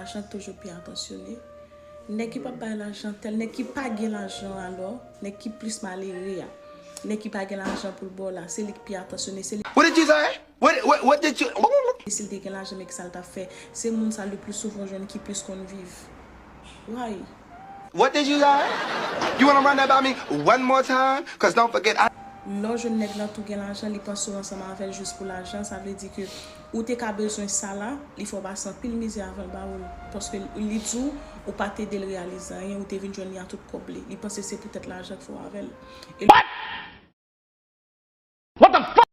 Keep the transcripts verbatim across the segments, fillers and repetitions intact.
Lajan toujou pi atansyone. Nèg ki p ap bay lajan tèl, nèg ki pa gen lajan alò, nèg ki plis malere a. Nèg ki pa gen lajan pou l ba w la, se li k pi atansyone, se li. What did you say? What what what did you? Si l te gen lajan, men ki sa l t ap fè? Se moun sa le pli souvan w jwenn ki plis konn viv. Why? What did you say? You wanna run that by me one more time? Cause don't forget I. Lè w jwenn nèg lan tou gen lajan, li panse w ansanm avè l jis pou lajan, sa vle di ke ou te ka bezwen sa la, li fè w pase anpil mizè avan l ba ou l. Paske li di w, ou pa t ede l reyalize anyen, ou te vin jwenn li a tout kòb li. Li panse se poutèt lajan k fè w avè l. E What the fuck?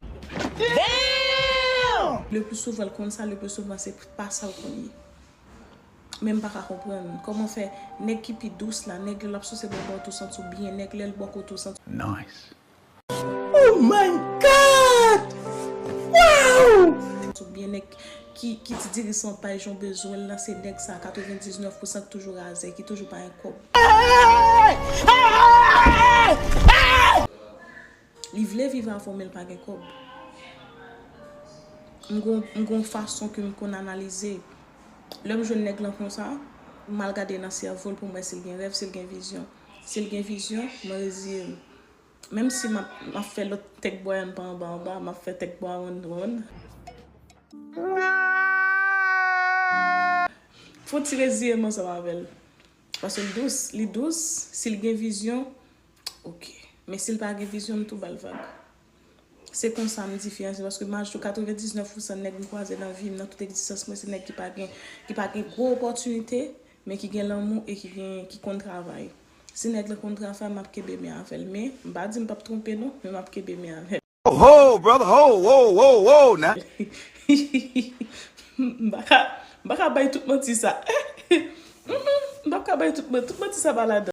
Le pli souvan l konn sa, le pli souvan se pa sa l konn ye. Men m pa ka konprann kòman fè nèg ki pi dous la, nèg lè l ap souse bò bò tou santi w byen, nèg lè l bò kou tou santi Nice. Oh my God! Wow! Ou byen nèg ki, ki ti diri san pay jan w bezwen l lan, se nèg sa katrevendiznèf pousan ki toujou razè, ki toujou pa gen kòb. Li vle viv avè w, men l pa gen kòb. M gon, m gon fason ke m konn analize. Lè m jwenn nèg lan konsa, m al gade nan sèvo l pou m wè si l gen rèv, si l gen vizyon. Si l gen vizyon, mwen reziye m. Menm si m ap, m ap fè lòt tèk bwa yo pa anba anba, m ap fè tèk bwa wonn wonn. Fò ti reziye m ansanm avè l. Paske l dous, li dous, si l gen vizyon, ok. Men si l pa gen vizyon, m tou ba l vag. Se konsa m diferanse, paske majorite katrevendiznèf pousan nèg m kwaze nan vi m, nan tout egzistans mwen, se nèg ki pa gen, ki pa gen gwo opòtinite, men ki gen lanmou e ki gen, ki konn travay. Si nèg lan konn travay, m ap kenbe men avè l. Men, m pa di m p ap twonpe non, men m ap kenbe men avè l. Ho, brother, ho, ho, ho, ho, now. M pa ka, m pa ka bay tout manti sa. Mm, mm, m p ap ka bay tout manti, tout manti sa pa ladan.